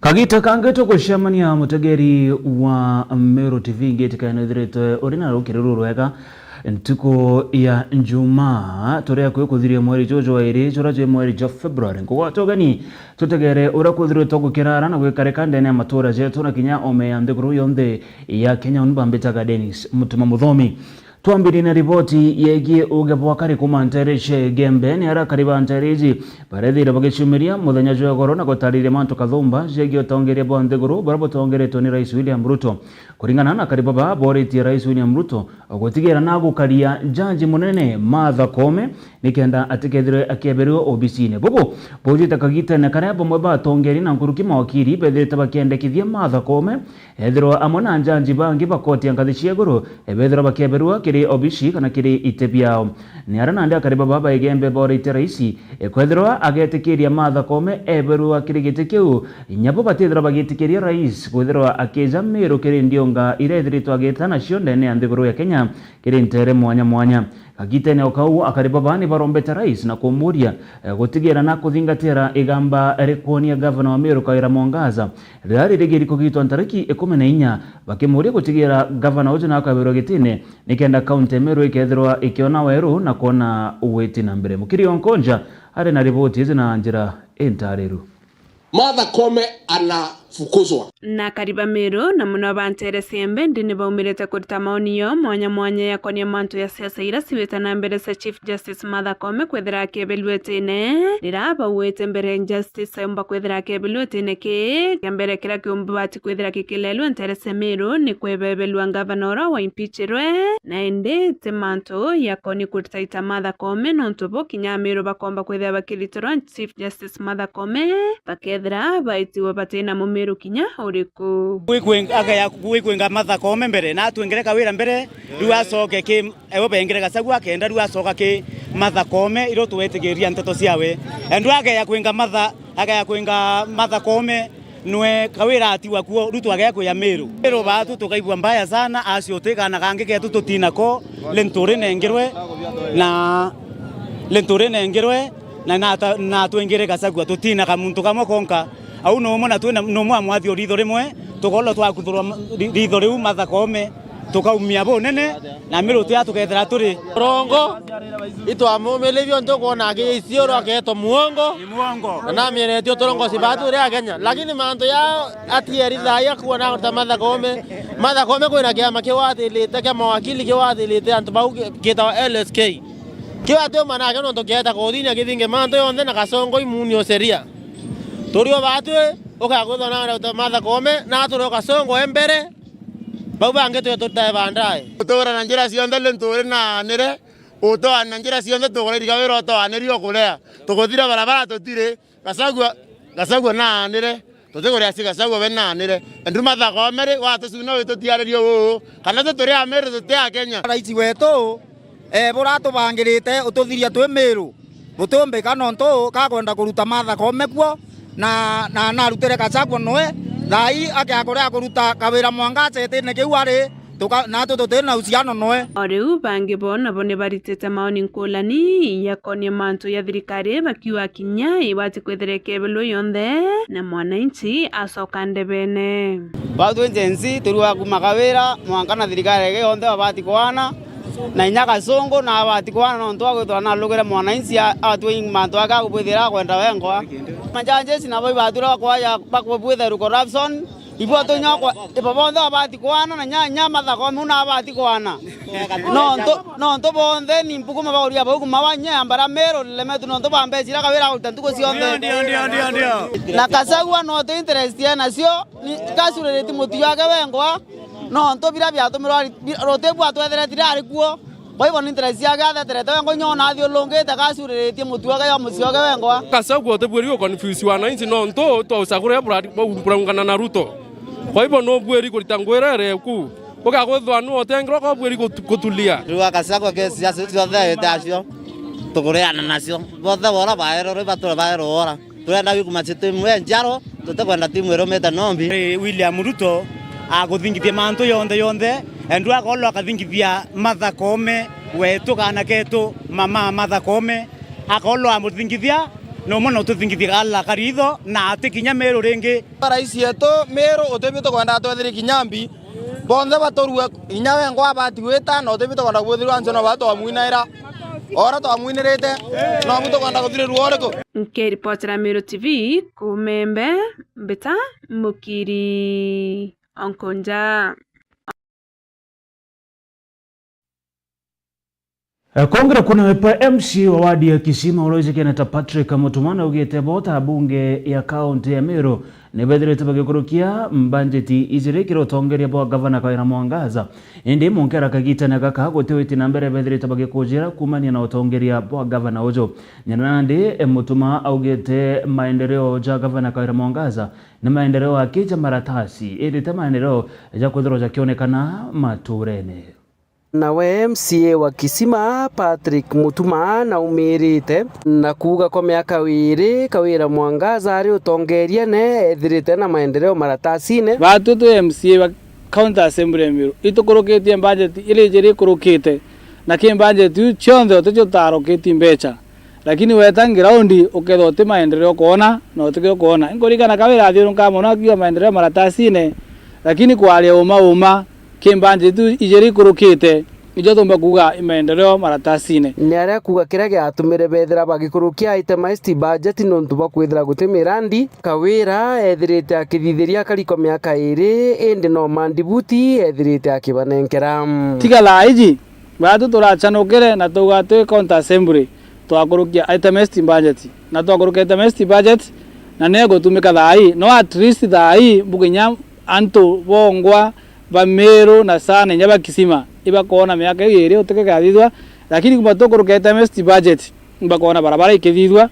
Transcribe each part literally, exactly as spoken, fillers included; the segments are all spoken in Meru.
Agita kangi tugucemania, mutegeri wa Meru T V, ngitikaena ithiritwe uri na rukiri rurwega ntuku ya Njumaa, turi akui kuthiria mweri juju wa iri, jura jwi mweri jwa February. Nkugwata ugeni, tutegere uria kwithiritwe gukirara na gwikarika ndene ya matura jetu na kinya ome ya nthiguru yonthe ya Kenya. Uni bambitaga Dennis Mutuma Muthomi. Twambirie na riboti yegie uge bwa kari kuma ntere cia Igembe, ni aria akari ba ntere iji barethire bagiciumiria muthenya jwa igoro na gutariria mantu kathumba jegie utongeria bwa nthiguru buria butongeretwe ni Rais William Ruto. Kuringana na akari baba, boritie Rais William Ruto gutigira na gukaria jaji munene Martha Koome nikenda atikethirwe akieberua obisine. Bubu bujite kagitene karia bamwe ba atongeria na nkuruki mawakiri bethirite bakiendekithia Martha Koome ethirwa amwe na njanji bangi ba koti ya ngathi cia iguru, ebethirwa bakieberua kiri obici kana kiri ite biao. Ni aria nandi akari baba ba Igembe borite raisi, ekwethirwa agetikiria Martha Koome eberua kiri giti kiu, nyabo batithirwa bagitikiria rais kwithirwa akija Miru kiri ndiunga iria ithiritwe agita nacio ndene ya nthiguru ya Kenya kiri ntere mwanya mwanya. Kagitene o kau, akari baba ni barombete rais na kumuria, eh, gutigira na kuthingatira igamba rikwonia gavana wa Miru Kawira Mwangaza, riria ririgiri kugitwa ntariki ikumi na inya, bakimuria gutigira gavana uju nakabirwa gitine, nikenda kaunti ya Meru ikethirwa ikiona weru na kwona witi na mbere. Mukiri Onkonja ari na riboti iji na njira intariru. Martha Koome anafukuzwa. Na akari ba Meru na muno ba ntere cia Igembe ni baumirite kurita maoni yo mwanya mwanya yakonia mantu ya siasa ira ciwite na mbere cia Chief Justice Martha Koome kwithira akebelua itine. Rira bauite mbere Justice ayomba kwithira akebelua itine ki kia mbere kiria kiumbati kwithira kikilelua ntere cia Meru ni kwebebelua ngavana uria wa impeachirwe, na indi ti mantu yakoni kurita ita Martha Koome, nontu bo kinya Meru bakomba kwithira bakiritirwa Chief Justice Martha Koome, bakethira baitiwe batina mumiru kinya uriku. Gwikwenga, agaya gwikwenga Martha Koome mbere, na atwengere Kawira mbere, riu acoke ki, ewe bengere Gachagua, akenda riu acoka ki Martha Koome, iro twetikiria nteto ciawe. Endu agaya kwenga Martha, agaya kwenga Martha Koome, nwe Kawira atigwa kuo, Ruto agaya kuya Meru. Meru batu tukaigua mbaya sana, acio twikana kangi ketu tutina ko, Linturi nengerwe, na Linturi nengerwe, na nata-, na twingire Gachagua, tutinaga muntu kamwe konka. Au numwe na twina, numwe amwathio ritho rimwe, tukolwa twakuthurwa ma-, ri-, ritho riu Martha Koome, tukaumia bunene, na Miru tia tukethira turi. Rongo, itwamumilirie untu kwona akija Isiolo akeetwa muongo. Ni muongo. Na namienetie uturongoci batu uri a Kenya. Lakini mantu ya atieri thaa ii akuona ta Martha Koome. Martha Koome kwina kiama kiwathilite kia mawakili kiwathilite antu bau ki-, kiitawa L S K. Kiu atiuma nakio nontu kieta kothiini akithinge mantu yonthe na Kasongo imuunio sheria. Turi o baatwi, ukakwithwa na Doctor Martha Koome, na turi o Kasongo e mbere, bau bangi twe tutae baadaye. Gutura na njira cionthe Linturi na anire, utoa na njira cionthe tukuririga wira utoaniri ukurea. Tukuthira barabara tutiri, Gachagua, Gachagua naanire. Tutikuria ci Gachagua we naanire. Endu Martha Koome ri, watucuna wi tutiaririe uu. Kana tu turi a Meru tuti a Kenya. Rais wetu, eh, buratubangirite ututhiria twi Meru. Butiumbika nontu kakwenda kuruta Martha Koome kuo, na, na narutire Gachagua noe. Thaa ii akiakuria kuruta Kawira Mwangaza itine kiu ari. Tuka-, natwe tuti na uhusiano noe. O riu bangi bo nabo ni baritite maoni nkulani yakonie mantu ya thirikari, bakiuga kinya ibati kwithira ikebelwa yonthe na mwananchi acoka ndebene. Bau twi Gen Z, turua kuma Kawira mwanka na thirikari igi yonthe babati kwana, na inya Gasungu na abati kwana, nontu agwithwa nalugire mwananchi a-, atwi mantu ake akubwithira akwenda wengwa. Majanjeci nabo ibatura bakwaja bakubwithirwa corruption. Ibo tunyokwa, ibo bonthe babati kwana na nya, nya Martha Koome una abati kwana. Nontu, nontu bonthe ni mpuku mabauria bau kuma wa nya ya mbara Meru lemetu nontu bambecira Kawira aguruta ntuku cionthe. Ndio, ndio, ndio, ndio, ndio. Na Gachagua no te interest ye nacio, ni kasuriritie mutu jwake wengwa, nontu bira biatumirwa, bi-, ruti bwatwetheretire ari kuo. Kwa hivyo ni interest yake atheterete wengwa, inya ona athiurungite kacuriritie mutu wake ya mucii wake wengwa. Gachagua utibuiri guconfuse wananchi nontu twaucagura bura-, bau buraungana na Ruto. Kwa hivyo nubuiri kurita ngugi iria iri ku. Ugakwithwa nu utengirwa kwa ubuiri gutu-, gutulia. Riu Gachagua kesi acio cionthe aite acio, tukureana nacio. Bonthe wora baerwe, riu bature baerwe wora. Turenda gwikuma timu ya njaro, tutikwenda timu irumite nombi. Ri William Ruto akuthingithia mantu yonthe yonthe, endu akolwa akathingithia Martha Koome, wetu kaana ketu, mama Martha Koome, akolwa amuthingithia, Na umwe no tuthingithia gala karitho na ati kinya Meru ringi. Rais yetu Meru utibi tukwenda twethirie kinya mbi. Bonthe baturue inya wengwa abati gwita na utibi tukwenda kwithirwa ncho no batwamwinaira. Ora twamwinirite, no bu tukwenda kuthirirua uriku? Nkiripotera Meru T V, Kumembe, Mbita Mukiri Onkonja. Eh, kongera kuna wepa M C A wa wadi ya Kisima uroijikene ta Patrick Mutumana ugite bo ta bunge ya kaunti ya Meru ni bethirite bagikurukia mbanjeti ijiri kiri utongeria bwa gavana Kawira Mwangaza. Indi munkera kagitene gaka guti witi na mbere bethirite bagikujira kumania na utongeria bwa gavana uju. Nyina nandi, eh, Mutuma augite maendeleo ja gavana Kawira Mwangaza ni maendeleo aki ja maratasi, indi ti maendeleo ja kwithirwa jakionekana maturene. Nawe M C A wa Kisima, Patrick Mutuma, naumirite na kuuga kwa miaka iiri, Kawira Mwangaza ari utongeriene, ethirite na maendeleo maratasine. Baatwi twi M C A ba County Assembly ya Meru, itukurukitie budget iri ijiri ikurukite, na ki budget iu cionthe uticio tutarokitie mbecha. Lakini weta ground, ukethirwa uti maendeleo ukoona, na utikio ukoona. Inkuririkana Kawira athiurunkaa mono akiuga maendeleo maratasine, lakini kwaria uma uma, ki budget tu ijiri ikurukite, ijo tumba kuuga i maendeleo maratasine. Ni aria kuuga kiria giatumire bethira bagikurukia itemized budget nontu bwa kwithira guti mirandi. Kawira ethirite akithithiria akari kwa miaka iiri, indi no mandibuti ethirite akibanenkera. Tiga thaa iji, baatwi turacanukire na twauga twi County Assembly, twakurukia itemized budget. Na twakurukia itemized budget, na ni igutumika thaa ii. No at least thaa ii, mbuga inya antu bongwa ba Meru na sana inya ba Kisima, ibakoona miaka iu iiri utike gathithwa, lakini kuma tukurukia itemized budget, ibakoona barabara ikithithwa,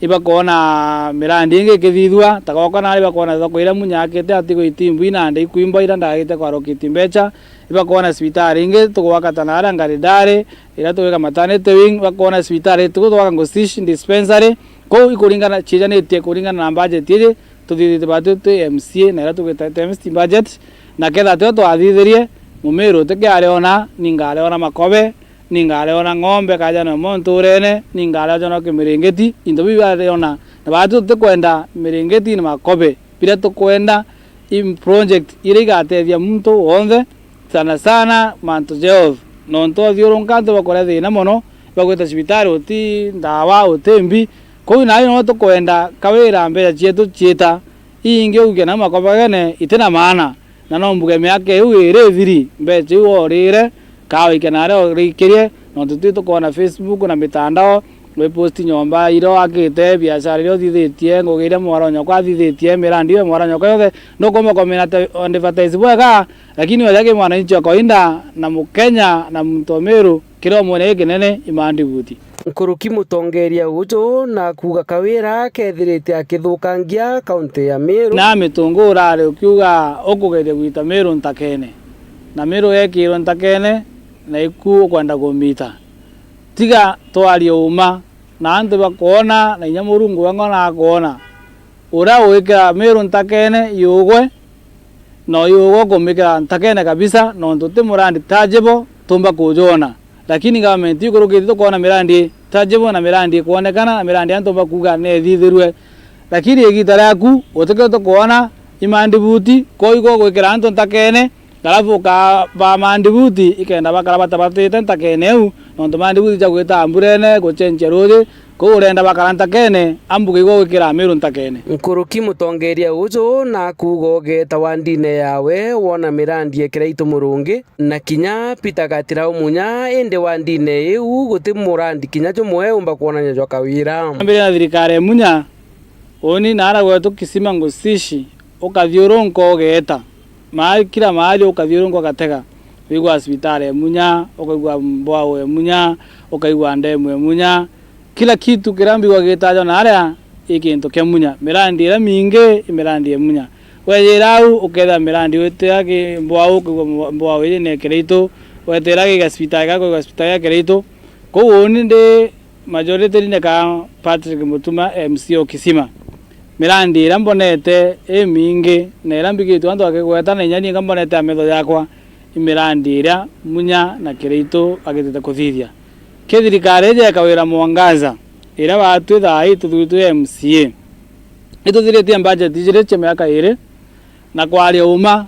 ibakoona mirandi ingi ikithithua, ta gwakwa nari bakoona thoko iria Munya akite atigo itimbu inande ikwimba iria ndagite kwarokiti mbecha, ibakoona cibitari ingi tugwaka ta naria Ngaridari, iria tugwika maternity wing, bakoona cibitari tugu tugwaka Ngocish dispensary. Kou ikuringana, ciijanitie kuringana na budget iji tuthithite batu twi M C A na iria tugwita M C A budget, na ketha tio twathithirie, Mumiru utikiariona, ni ngariona makobe, ni ngariona ng'ombe kajana mo nturene, ni ngariona kimiringiti, into biu bariona. Na baatu tutikwenda miringiti na makobe, biria tukwenda i project iria igatethia muntu wonthe, sana sana mantu ja health. Nontu uthiurunka antu bakuria thina mono, bagwita cibitari uti ndawa, uti mbi. Kou nai no tukwenda Kawira mbeca cietu ciita, iingi uge na makobagene iti na maana. Na no mbuge miaka iu iiri ithiri, mbeca iu worire, kaa wike naria urikirie, nontu twi tukoona Facebook na mitandao, wiposti nyomba iria wakite, biashara iria uthithitie, ngugi iria mwaronyokwa athithitie, mirandi iria mwaronyokwa yonthe, nukumba kumina ta advertise bwega, lakini weja ki mwananchi wa kawaida, na Mukenya, na muntu wa Meru, kiria umwene gikinene, i mandibuti. Nkuruki mutongeria uju na kuuga Kawira kethirite akithukangia kaunti ya Meru. Na mitungu urari ukiuga ukugeria gwita Meru ntakene, na Meru yekirwe ntakene, na iku ukwenda kumita. Tiga twarie uma, na antu bakwona, na inya Murungu wengwa nakwona. Uria wikira Meru ntakene yugwe, no yugwe kumikira ntakene kabisa, nontu ti murandi tangible tumba kujona. Lakini government ikurukite tukwona mirandi tangible na mirandi ikwonekana na mirandi antu bakuuga nethithirue. Lakini igita riaku utikio tukwona i mandibuti, kwoguo gwikira antu ntakene, alafu ukabaa mandibuti ikenda bakara batabatite ntakene iu, nontu mandibuti ja gwita mburene, gucenjia ruuji, kou urenda bakara ntakene, ambuge igwe gwikira Amiru ntakene. Nkuruki mutongeria uju na akuuga ugeeta wandine yawe wona mirandi ya Kiraitu Murungi, na kinya Peter Gatirau Munya, indi wandine iu guti murandi kinya jumwe umba kwonania jwa Kawira. Ambire na thirikari ya Munya, uni naara gwetu Kisima Ngusishi, ukathiurunka ugeeta. Mahali, kila mahali ukathiurunka ugatega. Wigua cibitari e Munya, ukaigua mbwau e Munya, ukaigua ndemu e Munya. Kila kitu kiria mbigua gitajwa naaria i kintu kia Munya. Mirandi iria mingi i mirandi e Munya. Wejira au, ukethira mirandi witira ki mbwau, ukaigua mbwa-, mbwau iji ni e Kiraitu. Wetira ki gacibitari gaka, ukaigua cibitari gia Kiraitu. Kou uni ndi majority ni ka Patrick Mutuma, M C A o Kisima. Mirandi iria mbonete imingi na iria mbigitue antu akigweta na inya ninga mbonete a metho jakwa, i mirandi iria Munya na Kiraitu agitite kuthithia. Ki thirikari iji ya Kawira Mwangaza, Iria batwi thaa ii tuthuritwe M C A, ituthiritie budget ijiri cia miaka iiri, na kwaria uma,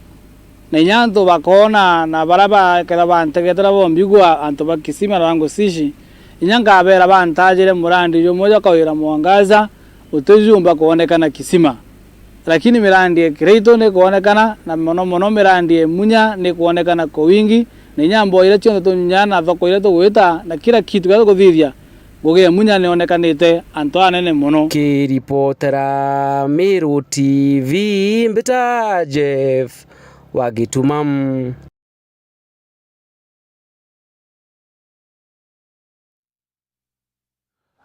na inya antu bakoona, na baria bakethira bantegetera bombigua, antu ba Kisima na ba Ngusishi, inya nkabeera bantajire murandi jumwe jwa Kawira Mwangaza, utijumba kwonekana Kisima. Lakini mirandi ya Kiraitu ni kwonekana, na mono mono mirandi ya Imunya ni kwonekana kwa wingi, na inya mboa iria cionthe tunyunyaa na thoko iria tugwita na kila kitu kiria tukuthithia, ngugi ya Imunya ni yonekanite antu anene mono. Kiripotera Meru T V, mbita Jeff wa Gituma.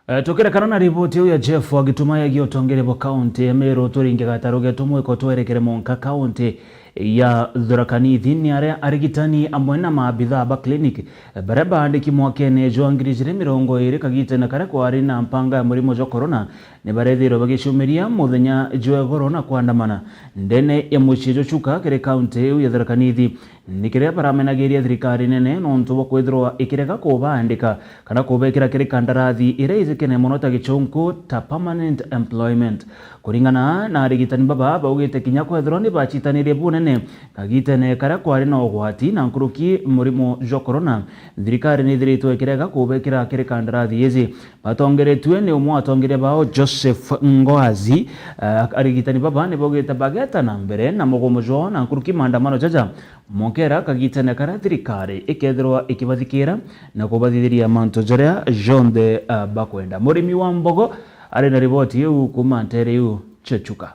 Eh, tukirekana na riboti iu ya Jeff wa Gituma yegie utongeria bwa kaunti ya Meru, turinge gataru getu mwiko twerekere mwanka kaunti ya Tharaka Nithi, ni aria arigitani amwe na maabithaa ba clinic, eh, baria baandiki mwakene jwa ngiri ijiri mirongo iiri kagitene karia kwari na mpanga ya murimo jwa corona, ni barethirwe bagicumiria muthenya jwa igoro na kwandamana ndene ya mucii jwa Chuka kiri kaunti iu ya Tharaka Nithi. Ni kiria baramenagiria thirikari nene nontu bwa kwithirwa ikirega kubaandika kana kubekira kiri kandarathi iria ijikene mono ta gichunku ta permanent employment. Kuringana na arigitani baba, baugite kinya kwethirwa ni bacitanirie bunene kagitene karia kwari na ugwati na nkuruki murimo jwa corona, thirikari ni ithiritwe ikirega kubekira kiri kandarathi iji. Batongeretue ni umwe wa atongeria bao, Joseph Ngoazi. Eh, arigitani baba ni baugite bageta na mbere na mugomo jwao na nkuruki maandamano jaja, mokera kagitene karia thirikari ikethirwa ikibathikira na kubathithiria mantu jaria jonthe, eh, bakwenda. Murimi wa mbogo ari na riboti iu kuuma ntere iu cia Chuka.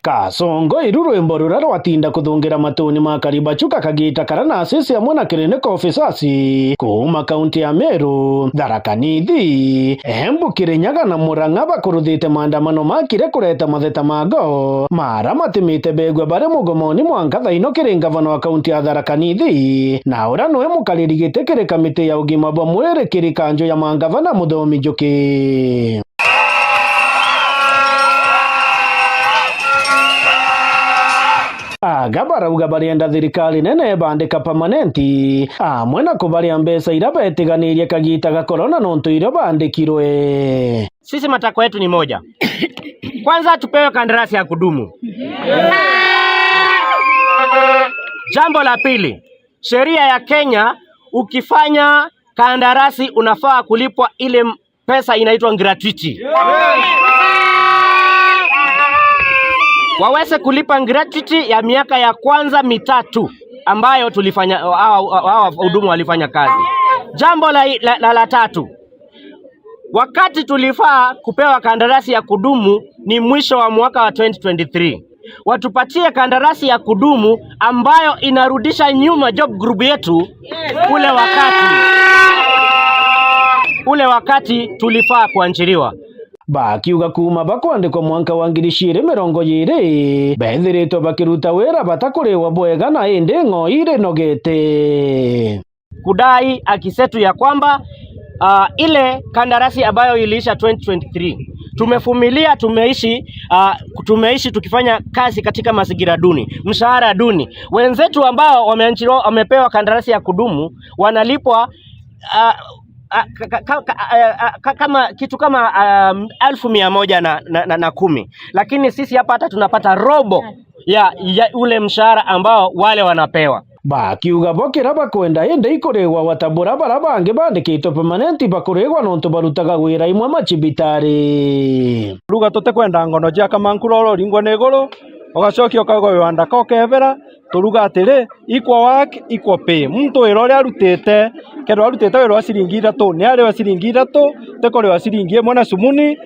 Kasongo iru rwimbo ruria rwatinda kuthungira matuni ma Kariba Chuka kagita karia na asisi amwe na clinical officers kuuma kaunti ya Meru, Tharaka Nithi, Embu, Kirinyaga na Murang'a bakuruthite maandamano makire kureta matheta ma ngoo, mara matimite begua bari mugomoni mwanka thaino kiri ngavana wa kaunti ya Tharaka Nithi, na uria niwe mukariri giti kiri kamiti ya ugima bwa mwiri kiri kanju ya mangavana Muthomi Njuki. Aga barauga barienda thirikari nene ibandika permanent, amwe na kubaria mbeca iria betiganirie kagita ga corona nontu irio bandikirwe. Sisi matakwa yetu ni moja. Kwanza, tupewe kandarasi ya kudumu. Jambo la pili, sheria ya Kenya, ukifanya kandarasi unafaa kulipwa ile m-, pesa inaitwa gratuity. Waweze kulipa gratuity ya miaka ya kwanza mitatu ambayo tulifanya, hawa, hawa wahudumu walifanya kazi. Jambo la, la, la, la tatu, wakati tulifaa kupewa kandarasi ya kudumu ni mwisho wa mwaka wa twenty twenty-three. Watupatie kandarasi ya kudumu ambayo inarudisha nyuma job group yetu ule wakati, ule wakati tulifaa kuajiriwa. Bakiuga kuuma bakwandikwa mwanka wa ngiri ciiri mirongo iiri, bethiritwe bakiruta wira batakuriwa bwega na indi ng'o irinogete. Kudai haki zetu ya kwamba, ah, ile kandarasi ambayo iliisha twenty twenty-three, tumevumilia, tumeishi, ah, tumeishi tukifanya kazi katika mazingira duni, mshahara duni. Wenzetu ambao wameajiriwa, wamepewa kandarasi ya kudumu, wanalipwa, ah, ah, ka-, ka-, ka-, ka-, ah, ah, ka-, kama, kitu kama, um, elfu mia moja na, na, na, na kumi, lakini sisi hapa hata tunapata robo ya, ya ule mshahara ambao wale wanapewa. Bakiuga bo kiria bakwenda indi ikurigwa gwata buria baria bangi bandikitwe permanent bakurigwa nontu barutaga wira imwe macibitari. Ruga tutikwenda ngono cia kamankura uria uringwa ni iguru, ugacokia ukagwa wanda ka ukebera, turuga atiri, equal work, equal pay. Muntu wira uria arutite, kethirwa arutite wira wa ciringi ithatu, ni ariwa ciringi ithatu, ti kuriwa ciringi imwe na sumuni.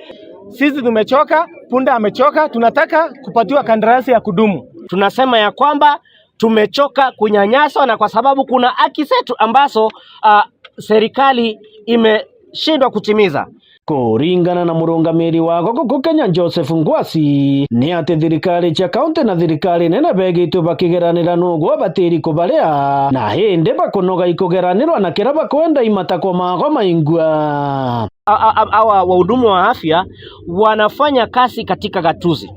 Sisi tumechoka, punda amechoka, tunataka kupatiwa kandarasi ya kudumu. Tunasema ya kwamba tumechoka kunyanyaswa, na kwa sababu kuna haki zetu ambazo, ah, serikali imeshindwa kutimiza. Kuringana na murungamiri wa guku Kenya, Joseph Ngwasi, ni ati thirikari cia kaunti na thirikari nene begitwe bakigeranira nugwa batiri kubaria, na indi bakunoga ikugeranirwa na kiria bakwenda imatakwa mago maingwa. A-, a-, a-, hawa wahudumu wa afya wanafanya kazi katika gatuzi.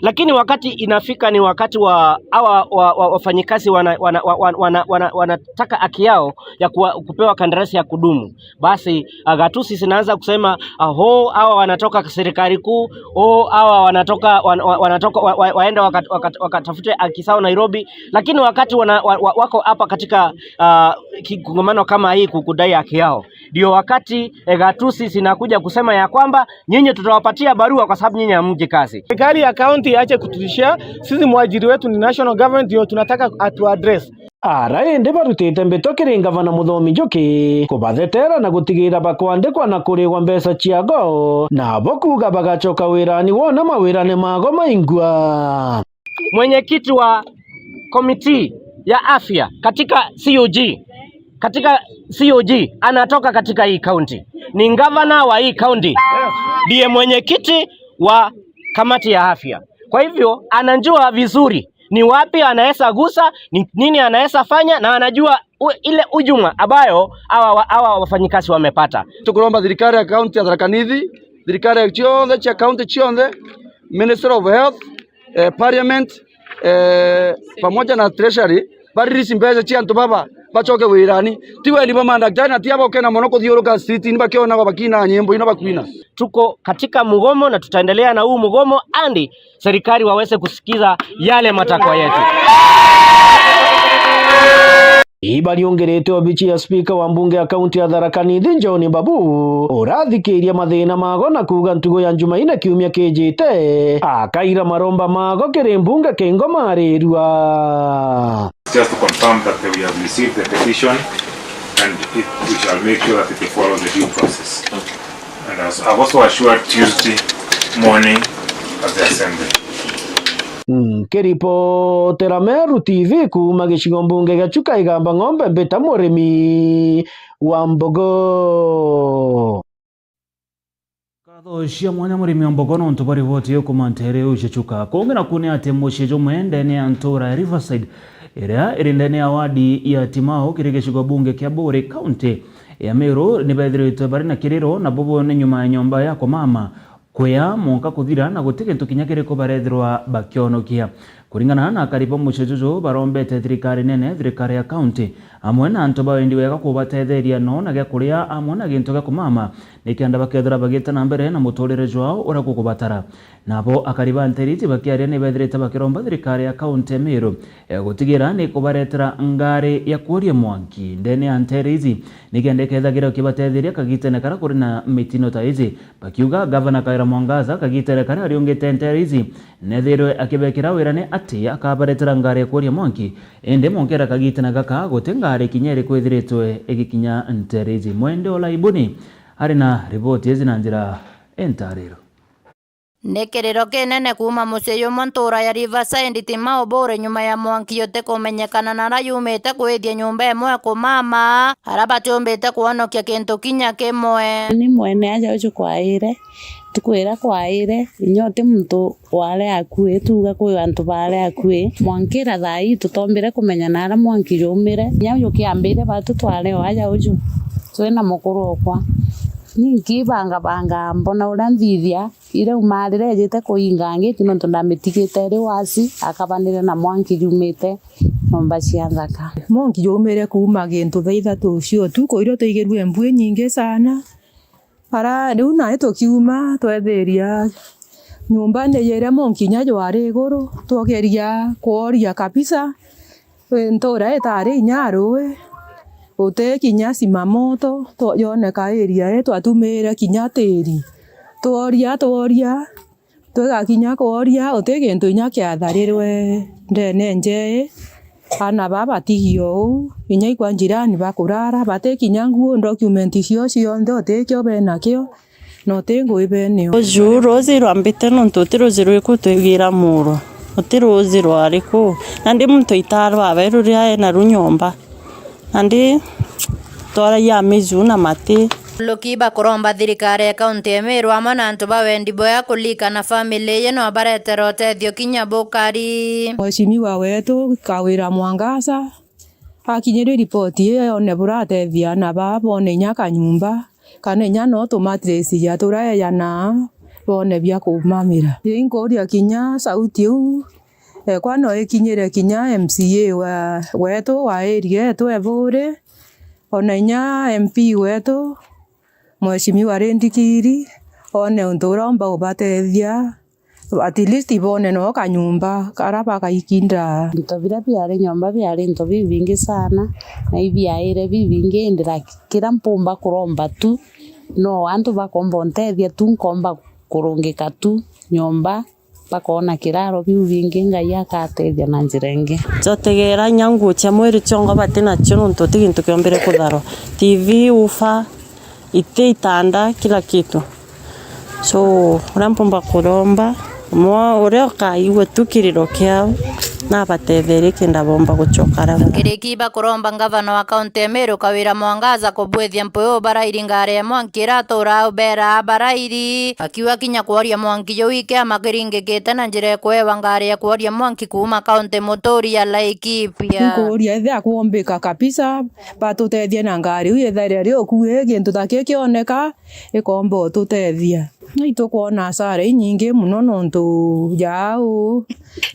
Lakini wakati inafika ni wakati wa hawa wa, wa, wafanyikazi wana, wana, wa- wana, wana, wana, wanataka haki yao ya kuwa, kupewa kandarasi ya kudumu, basi ah, gatusi zinaanza kusema ah, ho hawa wanatoka serikali kuu, oh hawa wanatoka wan, wa- wanatoka wa, wa, waenda wakat, wakat, wakatafute haki zao Nairobi. Lakini wakati wana, wa, wa, wako hapa katika ah, ki- kongamano kama hii kukudai haki yao, ndio wakati eh, gatusi zinakuja kusema ya kwamba nyinyi tutawapatia barua kwa sababu nyinyi hamji kazi. Serikali ya county iache kututishia sisi, mwajiri wetu ni national government, ndio tunataka atu address. Ara indi barutite mbito kiri ngavana Muthomi Njuki kubathetera na gutigira bakwandikwa na kurigwa mbeca ciago, nabo kuuga bagacoka wirani wona mawirane mago maingwa. Mwenyekiti wa komiti ya afya katika C O G, katika C O G anatoka katika hii kaunti, ni gavana wa hii kaunti, ndiye mwenyekiti wa kamati ya afya. Kwa hivyo anajua vizuri ni wapi anaweza gusa, ni nini anaweza fanya, na anajua u, ile ujuma ambayo hawa wa- hawa wafanyikazi wamepata. Tukuromba thirikari ya kaunti ya Tharaka Nithi, thirikari cionthe cia kaunti cionthe, Ministry of Health, eh, Parliament, eh, pamoja na Treasury, ba release mbeca cia antu baba bacoke wirani. Ti wendi bwa mandagitari na ti aba ukena mono kuthiuruka street ni bakionagwa bakina nyimbo ino bakwina. Tuko katika mgomo na tutaendelea na huu mgomo hadi serikali waweze kusikiza yale matakwa yetu. Ibariungirite obici ya spika wa mbunge ya kaunti ya Tharaka Nithi, John Babu, urathikiria mathina mago na kuuga ntugo ya Njumaine kiumia kijite akaira maromba mago kiri mbunge kingo marirua. Just to confirm that we have received the petition and it, we shall make sure that it follows the due process. And as I've also assured Tuesday morning at the assembly. Nkiripotera Meru T V kuuma gicigo mbunge gia Chuka Igamba Ng'ombe, mbita Murimi wa Mbogo. Nkatho cia mwanya Murimi wa Mbogo nontu bwa riboti iu kuuma nteere iu cia Chuka. Kungi naku ni ati mucii jumwe ndene ya ntuura ya Riverside, iria iri ndene ya wadi ya Timau kiri gicigo bunge kia Buuri, kaunti ya Meru, ni beethiritwe bari na kiriro, na bubu ni nyuma ya nyomba ya kumama kwia mwanka kuthira, na guti gintu kinya kiriku bareethirwa bakionokia. Kuringana na akari ba mucii juju, barombete thirikari nene, thirikari ya kaunti, amwe na antu ba wendi wega kubatetheria no na gia kuria amwe na gintu gia kumama, nikenda bakethira bagiita na mbere na muturire jwao uria gukubatara. Nabo akari ba Nteriti bakiaria ni beethirite bakiromba thirikari ya kaunti ya Meru, eh, gutigira ni kubaretera ngari ya kuoria mwanki ndene ya nteere iji, nikenda ikethagira ukibatetheria kagitene karia kuri na mitino ta iji, bakiuga gavana Kawira Mwangaza kagitene karia ariungite nteere iji, neethirwe akibekira wirane ati akabaretera ngari ya kuoria mwanki, indi monkera kagitene gaka guti ngari kinya iriku ithiritwe igikinya nteere iji. Mwende Olaibuni ari na riboti iji na njira intariro. Ni kiriro kinene kuuma mucii jumwe ntuura ya Riverside Timau Buuri nyuma ya mwanki utikumenyekana nara yumite kwithia nyomba imwe kumama, ara batiumbite kwonokia kintu kinya kimwe. Ni mwene aja uju kwaire, ntuku iria kwaire, inya uti muntu wari akui, tuuga kwi antu bari akui. Mwanki ira thaa ii tutombire kumenya nara mwanki jumire. Inya uju kiambire batu twari o aja uju, twina mukuru okwa. Ni nkibangabanga mbona uria nthithia, irauma rira ejite kuinga ngiti nontu ndamitigite iri wasi, akabanire na mwanki jumite nyomba cia nthaka. Mwanki jumire kuuma gintu thaa ithatu cia utuku, irio twaigirue mbu inyingi sana. Ara riu nai tukiuma twethiria nyomba ni iria mwanki inya jwari iguru, twogeria kworia kabisa. Ntuura itari inya a ruui, uti kinya simamoto, twa-, yoneka area ii, twatumire kinya tiiri. Tworia, tworia, twigakinya kworia, uti gintu inya kiatharirwe ndene njei. Aana baa batigio uu, inya ikwa njirani bakurara, bati kinya nguo, document cio cionthe utikio benakio. Na uti ngui benio. Ruuji rwambite nontu uti ruuji rwiku twigira muuro, uti ruuji rwari ku. Nandi muntu aitaa rwawe ruria enaru nyomba, nandi twaragia miju na mati. Luki bakuromba thirikari ya kaunti ya Meru amwe na antu ba wendi bwega kulika na family iji no baretere utethio kinya bukari. Mheshimiwa wetu Kawira Mwangaza akinyirwe ripoti ii, one buratethia aana baa bone inya kanyomba. Kana inya no tumatresi ja turaejanaa, bone bia kuumamira. Inkuuria kinya sauti iu, ekwa no ikinyire kinya M C A wa, wetu wa area yetu e Buuri, ona inya M P wetu, Mheshimiwa Rindikiri, one untu uromba ubatethia, at least bone no kanyumba kara bagaikinda. Into biria biari nyomba biari into bibingi sana, na ibiaire bibingi, indi laki-, kiria mpumba kuromba tu, no antu bakomba untethia tu, nkomba kurungika tu nyomba, bakoona kiraro, biu bingi Ngai akatethia na njira ingi. Njotegera inya nguo cia mwiri ciongo bati nacio, nontu ti gintu kiombire kutharwa. T V, ufa, iti, itanda, kila kitu. So, uria mpumba kuromba, mwa-, uria ukaigua tu kiriro kiao, nabatetherie kenda bomba gucoka aria bari. Kiriki bakuromba ngavana wa kaunti ya Meru Kawira Mwangaza kubwithia mpuyu barairi ngari ya mwanki ira aturaa ubera barairi, akiuga kinya kworia mwanki juu ikiama kiringikite na njira ya kuewa ngari ya kworia mwanki kuuma kaunti muturi ya Laikipia. Nkuuria ethia kwombika kabisa, batutethie na ngari iu itharia riukui, gintu ta kii kioneka, ikomba ututethia. Itukwona hasara inyingi mono nontu ja au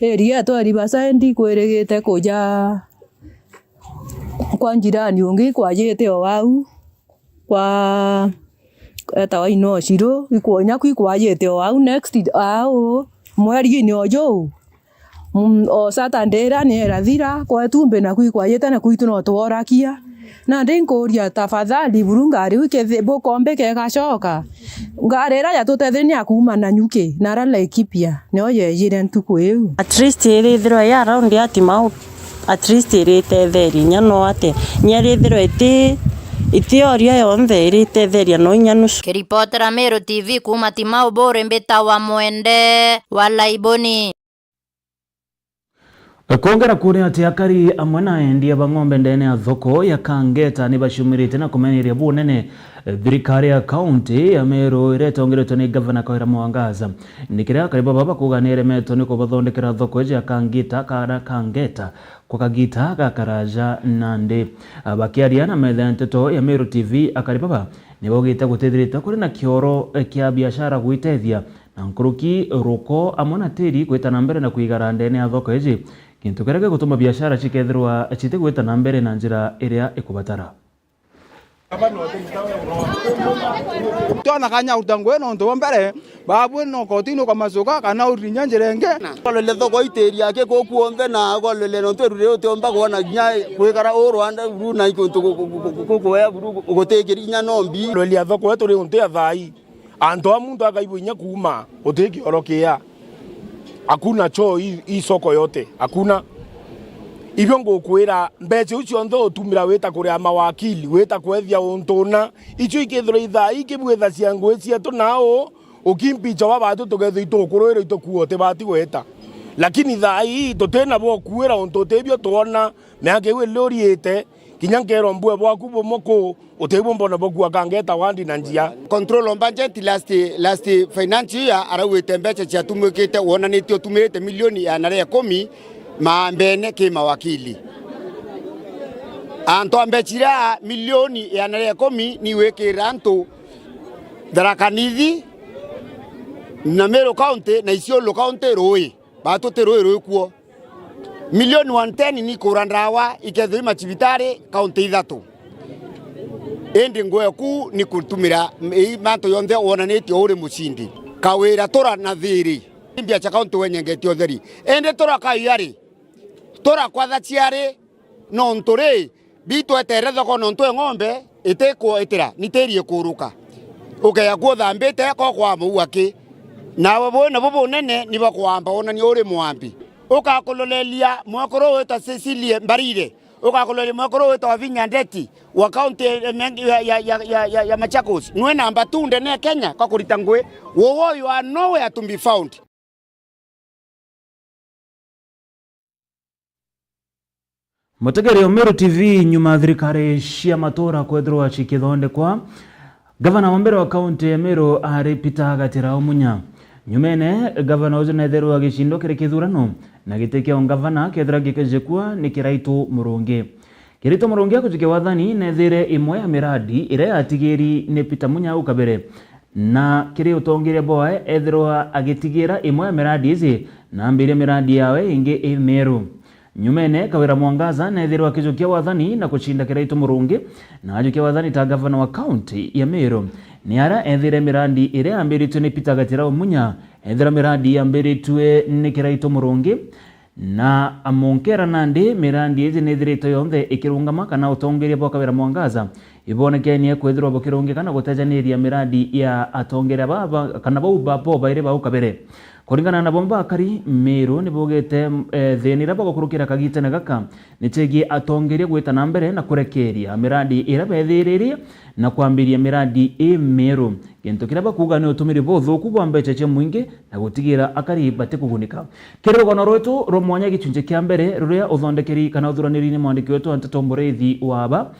area yetu ya Riverside ikwirigite kuja kwa njirani ungi ikwajite o au kwa etawa Inociru, ikwo-, inya kwi kwajite o au next au mweri-ini o juu. Mm, o Saturday iria ni irathira, kwetu mbi naku ikwajite, naku itu no tworakia. Nandi nkuuria tafadhali, buru ngari iu ikethi-, bukombika igacoka? Ngari iria yatutetheria ni ya kuuma Nanyuki, na aria Laikipia, nio yejire ntuku iu. At least irithirwa i around ya Timau, at least iritetheria inya no ate. Inya irithirwa iti, itioria yonthe, iritetheria no inya nusu. Kiripotera Meru T V kuuma Timau, Buuri, mbitawa Mwende wa Laiboni. Kwongera kuuria ati akari amwe na endia ba ng'ombe ndene ya thoko ya Kangeta ni baciumirite na kumeneria bunene thirikari ya kaunti ya Meru iria itongeretwe ni Gavana Kawira Mwangaza. Ni kiria akari baba bakuuga ni iremetwe ni kubathondekera thoko iji ya Kangita, kana Kangeta, kwa kagita gakaraja nandi. Bakiaria na metha ya nteto ya Meru T V, akari baba ni baugite gutithirite kuri na kioro kia biashara gwitethia na nkuruki ruko amwe na tiri gwita na mbere na kwigara ndene ya thoko iji, gintu kiria gigutuma biashara cikethirwa citigwita na mbere na njira iria ikubatara. Twona kanya uruta ngugi nontu bwa mbere, babu no kotini ukamacuka kana urinya njira ingi. Ukarorere thoko itiri aki kuu kuonthe na ukarorere nontu iruri utiumba kwona kinya kwikara uu rwanda buru na ikuntu ku-, ku-, ku-, ku-, kukuea buru gutikiri inya nombi. Ukarorere thoko yetu ri untu ya thai. Antu a muntu akaigua inya kuuma, guti kioro kia. Hakuna choo hii, hii soko yote, hakuna. Ibio ngukwira, mbeca iu cionthe utumira wita kuria mawakili, wita kwethia untu una, icio ikethirwa ithaa ikibwithacia ngugi cietu nao, ukimpicha wa batu tukethirwa itukuruira itukua utibati gweta. Lakini thaa ii tutina bwa kuira untu utibio twona, miaka iu iriuriite, kinya nkerwa mbue bwaku bumwe kuu, utibwo mbona bukua Kangeta wandi na njia. Control on budget last, last financial year araugite mbeca ciatumikite, wonanitie utumirite milioni igana ria ikumi ma mbene ki mawakili. Antu a mbeca iria milioni igana ria ikumi ni gwikirira antu Tharaka Nithi na Meru County na Isiolo County rui. Batu ti rui rwi kuo. Milioni one ten ni kura ndawa ikethirwa i macibitari kaunti ithatu. Indi ngugi eku ni kutumira i mantu yonthe wonanitie uri mucindi. Kawira tura na thiri. Mbia cia kaunti wenyengetie utheri. Indi tura kaiyari. Tura kwatha ciari nontu ri, Bi twetere thoko nontu e ng'ombe itikwitira, ni tiri ikuruka. Ukeya kuo uthambite, ko kwamba uu aki. Nawe buu nabu bunene ni bakwamba wonania uri mwambi. Ukakulolelia mwekuru witwa Cecilia Mbarire. Ukakulolelia mwekuru witwa Wavinya Ndeti wa kaunti ya, ya, ya Machakos. Nwe namba two ndene ya Kenya kwa kurita ngugi. Wowo, you are nowhere to be found. Mutegeri o Meru T V, nyuma ya thirikari cia matura kwethirwa cikithondekwa, gavana wa mbere wa kaunti ya Meru ari Peter Gatira Omunya. Nyumene, gavana uju nethirwa agicindwa kiri kithurano, na giti kia ungavana kethirwa gikijikua ni Kiraitu Murungi. Kiraitu Murungi akujikia wathani, nethire imwe ya miradi iria yatigiri ni Peter Munya au kabere, Na kiri utongeria bwawe, ethirwa agitigira imwe ya miradi iji na ambiria miradi yawe ingi i mieru. Nyumene, Kawira Mwangaza neethirwa akijukia wathani na kucinda Kiraitu Murungi, na ajukia wathani ta gavana wa kaunti ya Meru. Ni ara eethire miradi iria yambiritue ni Peter Gatirau Munya, eethira miradi yambiritue ni Kiraitu Murungi, na amunkera nandi miradi iji niithiritwe yonthe ikirungama, kana utongeria bwa Kawira Mwangaza ibonekenie kwithirwa bukirungika na gutejaniria miradi ya atongeria baba, kana bau ba, bo bairi bau kabere. Kuringana na bo, bakari Meru ni bugite, eh, thina iria bagukurukira kagitene gaka ni cegie atongeria gwita na mbere na kurekeria miradi iria beethiririe na kwambiria miradi i mieru, gintu kiria bakuuga ni utumiri buthuku bwa mbeca cia mwingi na gutigira akari batikugunika. Kiri rugano rwetu rwa mwanya gicunci kia mbere ruria uthondekeri kana uthuraniri ni mwandiki wetu wa nteto Muriithi Waba,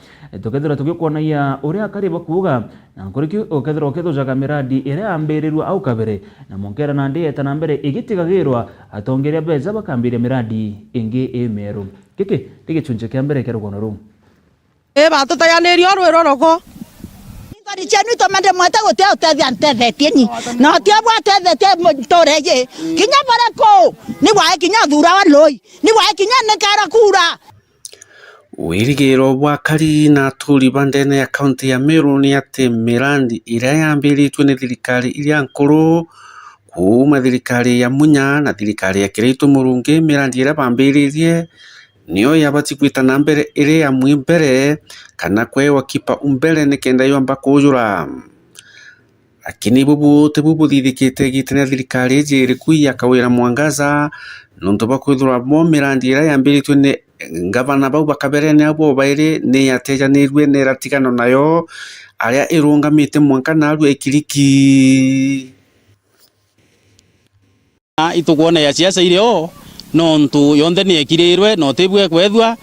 tukethirwa tugikwonagia uria akari bakuuga na nkuriki ukethirwa ukithujaga miradi iria yambirirue au kabere, na munkera nandi yeta na mbere igitigagirwa atongeria beja bakambiria miradi ingi i mieru. Giki ni gicunci kia mbere kia rugano ruu. Ii, batutayanirie o rwi rwa rogo. Nthoni cienu itumende mwete gutia utethia ntethetie nyi. Na utia bwatethetie nture iji. Kinya buriku, ni bwae kinya uthura wa lui. Ni bwae kinya nikara kura. Wirigiro bwa akari na aturi ba ndene ya kaunti ya Meru ni ati mirandi iria yambiritue ni thirikari iria nkuru, kuuma thirikari ya Munya na thirikari ya Kiraitu Murungi, mirandi iria bambiririe niyo yabati gwita na mbere iri amwe mbere, kana kwewa kipaumbele nikenda yomba kujura. Lakini bubu tibu buthithikite igitene thirikari iji iriku ya Kawira Mwangaza, nontu bwa kwithirwa bo mirandi iria yambiritue ni ngavana bau ba kabere ni abo bairi ni yatejanirue na iratigano nayo, aria irungamite mwanka narua ikiriki. Na itukwona ya siasa iri o, nontu yonthe ni yekirirwe, na utibue kwethua.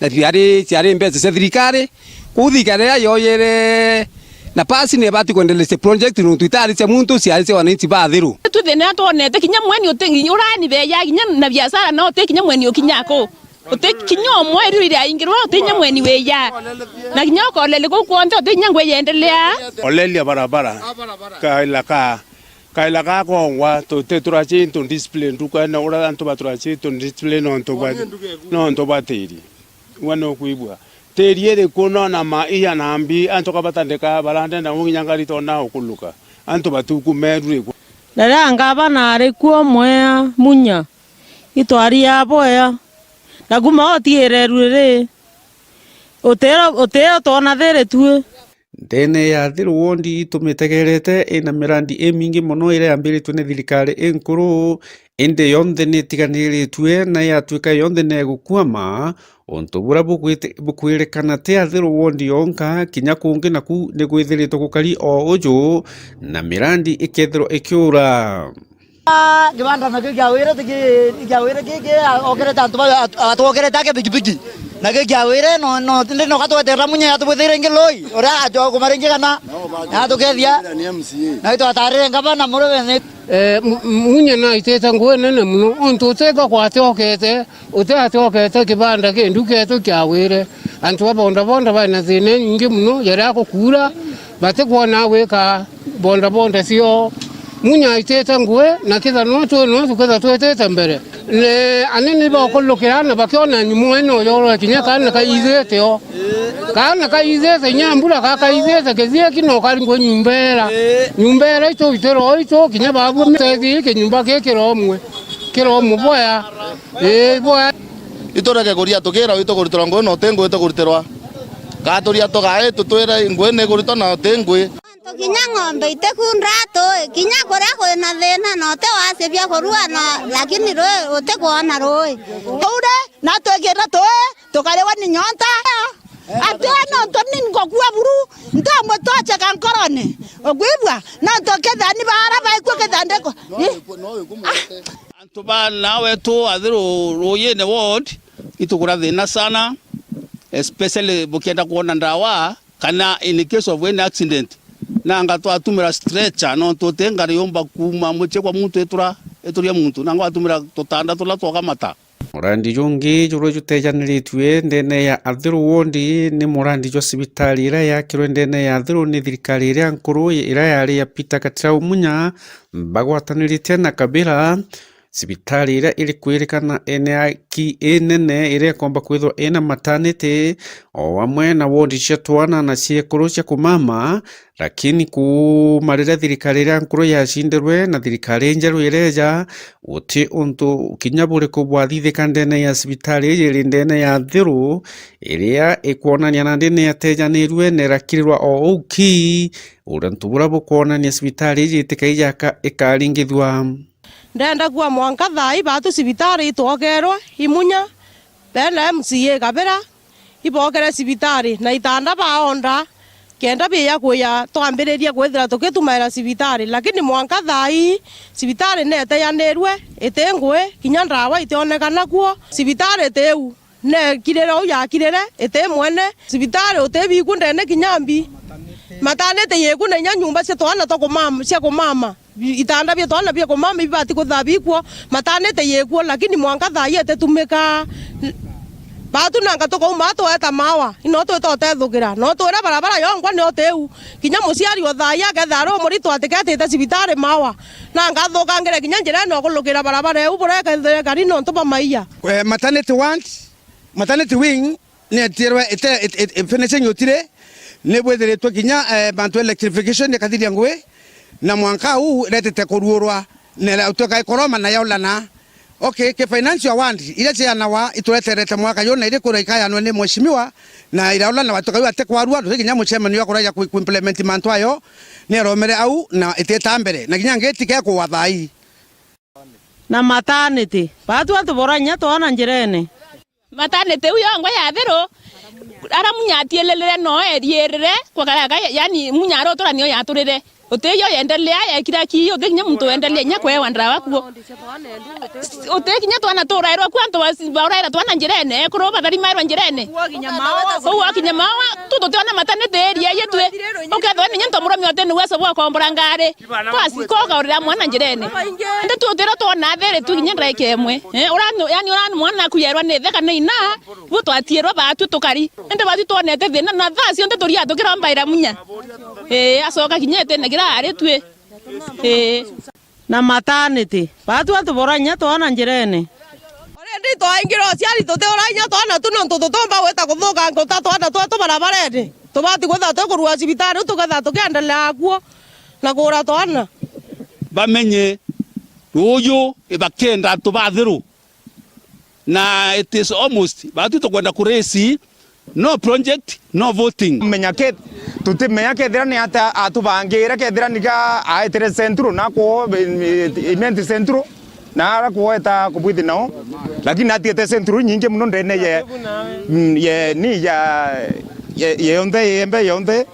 Na ciari, ciari mbeca cia thirikari, kuu thirikari riria yoyere nafasi ni ibati kwendelesya project, nontu itari cia muntu, ciari cia wananchi ba Athiru. Tu thina twonete, kinya mweni uti, urani beya, kinya na biashara no uti, kinya mweni ukinya ku. Uti kinya umwe iri iraingirwa, uti kinya mweni wiya. Na kinya ukolele kuu kwonthe, uti kinya ngwe yendelea. Olelia barabara. Kaila ka Kaila gakongwa, tuti turachi into discipline, ndukene uria antu baturachi into discipline nontu bwa, nontu bwa tiri. Gwe nukwigua. Tiri iri kuo nona ma iya na mbi, antu kabatandika barandenda nginya ngari tona ukuluka. Antu batuku meru ri kuo. Riria ngavana ari kuo mwea Munya, itwari ya bwea. Na kuma otiire ruri ri, utiro, utiro twona thiri tui. Ndene ya Athiru wondi itumitegerete ina mirandi imingi mono iria yambiritwe ni thirikari inkuru, indi yonthe ni itiganiritue na yatuika yonthe ni igukwama, untu buria bukwirikana ti Athiru wondi yonka, kinya kungi naku ni gwithiritwe gukari o uju, na mirandi ikethirwa ikiura. Ah, kibanda nakio kia wira tiki, kia wira kiki, okerete antu ba, at-, atwokerete ake pikipiki. Nakio kia wira, no, no, ndi no katweterera Munya yatubwithire ingi loi. Uria ajo kumara ingi kana, yatukethia. Na itwatarire ngavana muri wene. Eh, Mu-, Munya naitite ngugi nene muno, untu utethwa kwatiokete, utiatiokete kibanda ki nduka yetu kia wire. Antu ba bodaboda baina thina inyingi muno, jaria gukuura, batikwona gwika bodaboda cio. Munya aitite ngugi, na kitha no tu, no tuketha twitite mbere. Ne, anene bakulukira na bakiona nyumo ino yorwe kinya kana kaithite o. Kana kaithite inya mbura ka kaithite kithieki no kari ngwe nyumba era. Nyumba era itu itiro itu kinya babu mtethi kinyumba ki kiromwe. Kiromwe boya. Ii, boya. Itureke kuria tukira wi tukurutirwa ngugi na uti ngugi tukurutirwa. Gaturia tugae tutwire ngugi ni ikuritwa na uti ngugi. Antu kinya ng'ombe itikundraa tui, kinya kuria kwina thina na uti waci bia kurua na, lakini rui utikwona rui. Uu ri, na twikire tui, tukariwa ni nyonta. Ati nontu ni ngukua buru, ntomwe twacheka nkorone. Ukwigua? Nontu kethira ni baara baikua kethira ndiko. Ii? Ah. Antu ba nawe tu Athiru Ruyine ward, itukura thina sana, especially bukienda kwona ndawa, kana in case of any accident. Nanga twatumira stretcher, nontu uti ngari yumba kuuma mucii kwa muntu itura, ituria muntu. Nanga watumira tutanda tula twakamata. Murandi jungi juria jutejaniritue ndene ya Athiru wondi ni murandi jwa cibitari iria yakirwe ndene ya Athiru ni thirikari iria nkuru iria yari ya Peter Katirau Munya bagwatanirite na Kabira. Cibitari iria iri kwirikana ene aki inene iria ikomba kwithirwa ina mataniti o amwe na wondi cia twana na ciekuru cia kumama. Lakini kuuma riria thirikari iria nkuru yacindirwe na thirikari injeru ireja, guti untu kinya buriku bwathithika ndene ya cibitari iji iri ndene ya Athiru, iria ikwonania nandi ni yatejanirue na irakirirwa o uu ki, untu buria bukwonania cibitari iji itikaija ika-, ikaringithua. Ndenda kuuga mwanka thaa ii baatu cibitari itwokerwe imunya, bena M C A Kabira, ibokere cibitari na itanda baonda, kenda biya kuya twambiririe kwithira tukitumaira cibitari, lakini mwanka thaa ii cibitari neteyanirue, iti ngui, kinya ndawa itionekana kuo. Cibitari iti u, nekirire u yakirire, iti mwene. Cibitari uti biku ndene kinya mbi. Mataniti yiku na inya nyumba cia twana twa kumama, cia kumama. Bi-, itanda bia twana bia kumama ibati kwithirwa bikuo, mataniti yikuo, lakini mwanka thaa ii ititumika. N-, batu nanga tukauma tweta mawa, ino twita utethukira. No twira barabara yongwa nio tiu. Kinya muciari o thaa ii akethira ari umuritu atiketite cibitari mawa, nanga athukangire kinya njirene ukulukira barabara iu buria ikethire ikari nontu bwa maiya. Eh, maternity ward, maternity wing, ni etirwe ite, it, it, finishing utiri, ni bwithiritwe kinya, eh, bantu electrification ikathiria ngui, na mwanka uu iretete kuruurwa, na iratwika ikoroma na yaulana. Okay, ki financial award iria cianawa itureterete mwaka juu na iri kuria ikayanwe ni mheshimiwa, na iraulana watuka uu ati kwarua, tuti kinya mucemanio wa kuraja ku, ku implement mantu ayo, ni aromere au na itita mbere, na kinya ngiti kekwa thaa ii. Na maternity, batu antu bora inya twana njirene. Maternity iu yongwa ya Athiru, ara Munya atiililire no eriirire, kwa karaka, yani, Munya arotura nio yaturire. Uti yo yendelea, yekira ki, uti kinya muntu wendelea inya kwewa ndawa kuo. Uti kinya twana turairwa kuo, antu bas-, bauraira twana njirene, ekuru batharimairwa njirene. Kou akinya mawa, tu tutiona maternity area yitwi. Ukethwa ni nyento muromia uti ni uwezo bwa kombora ngari. Twasi, koga urira mwana njirene. Indi tu utira twona thiri tu kinya ndaika imwe. Eh, uranu, yani uranu mwana akuyerwa ni ithe kana ina, bu twatiirwa baatu tukari. Indi baatu twonete thina na thaa cionthe turia tukirombaira Munya. Eh, acoka kinya itene kira ari twi. Eh. Na maternity. Baatu atubora inya twana njirene. Already twaingira uciari tuti ura inya twana tu nontu tutumba gwita kuthuka nguta twana twa tubarabarene. Tubati kwithirwa tukurua cibitari, tukethirwa tukiendelea kuo na kuura twana. Bamenye ruuju ibakenda antu ba Athiru, na it is almost, batu tukwenda kuresi, no project, no voting. Menya ke, tutimenya kethira ni ata atubangire, kethira niga aetire Central, na kuo, Imenti Central, na ara kueta kubwithi nao, lakini atiete Central nyingi muno ndene ye, mm, ye, ni ya, ye, ye yonthe, yembe yonthe.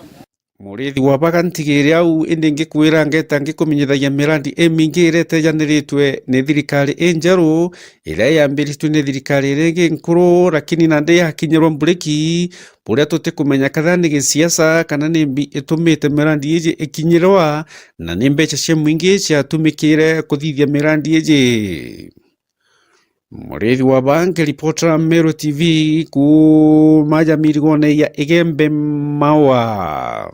Murithi wa baga ntigire au, indi ngikwira ngeta ngikumenyithagia mirandi imingi iria itejaniritwe ni thirikari injeru, iria yambiritue ni thirikari iria ingi nkuru, lakini nandi yakinyirwa mburiki, buria tutikumenya kethira ni gisiasa kana ni mbi itumite mirandi iji ikinyirwa, na ni mbeca cia mwingi ciatumikire kuthithia mirandi iji. Murithi wa Bangi, ripota Meru T V, kuuma Jamirigone ya Igembe Maua.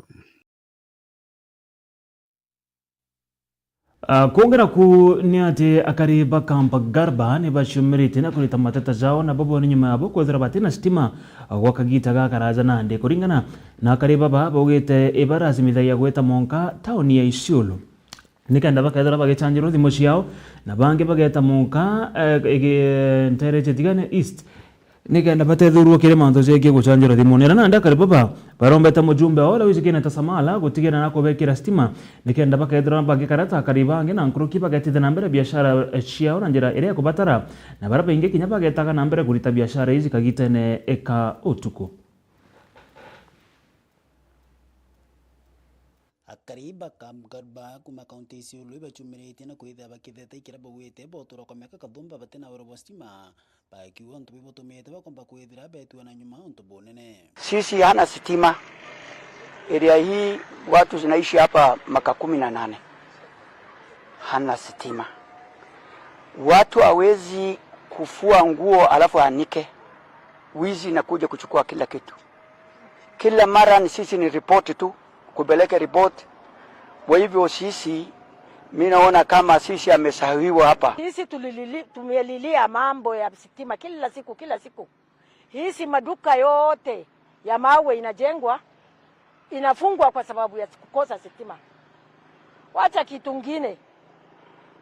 Ah, kwongera ku ni ati akari ba Camp Garba ni baciumiritie na kurita mateta jao, na babo ni nyuma yabo kwethira batina stima, ah, gwa kagita gakaraja nandi. Kuringana na akari baba, baugite ibaracimithagia gwita monka tauni ya Isiolo nikenda bakethira bagicanjirwa thimu ciao, na bangi bageta monka, eh, igi-, ntere cia Tigania East, nikenda batethurua kiri mantu jegie gucanjirwa thimu. Nera nandi akari baba barombete mujumbe wao uria wicikiene ta Samala gutigira na kubekira stima, nikenda bakethira bagikara ta akari bangi na nkuruki bagetithia na mbere biashara, eh, ciao na njira iria ikubatara, na baria baingi kinya bagetaga na mbere kurita biashara iji kagitene ka utuku. Akari ba Camp Garba kuma kaunti ya Isiolo ibacumiritie na kwithira bakitheta ikira bagwite botura kwa miaka kathumba batina wiro bwa stima, bakiuga untu bibutumite bakomba kwithira betua na nyuma untu bunene. Sisi hana stima. Area hii watu zinaishi hapa maka kumi na nane. Hana stima. Watu hawezi Kufua nguo alafu anike. Wizi inakuja kuchukua kila kitu. Kila mara ni sisi ni ripoti tu, kupeleka ripoti. Kwa hivyo sisi, mi naona kama sisi amesahihiwa hapa. Sisi tulilili-, tumelilia mambo ya sitima kila siku, kila siku. Hizi maduka yote ya mawe inajengwa, inafungwa kwa sababu ya kukosa sitima. Wacha kitu ngine.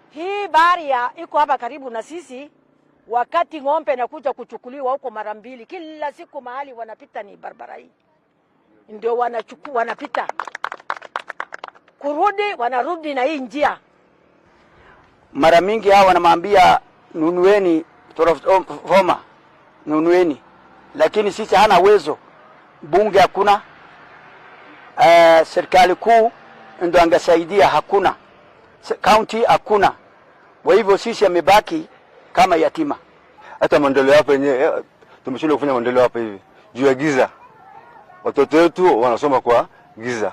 Hii barrier iko hapa karibu na sisi, wakati ng'ombe inakuja kuchukuliwa huko mara mbili, kila siku mahali wanapita ni barabara hii. Ndio wanachuku-, wanapita. Kurudi, wanarudi na hii njia. Mara mingi hawa wanamwambia, "Nunueni transformer, nunueni." Lakini sisi hana uwezo, bunge hakuna, eh, serikali kuu ndo angesaidia, hakuna. Se-, county hakuna. Kwa hivyo sisi amebaki kama yatima. Hata maendeleo hapa yenyewe, eh, tumeshindwa kufanya maendeleo hapa hivi juu ya giza. Watoto wetu wanasoma kwa giza.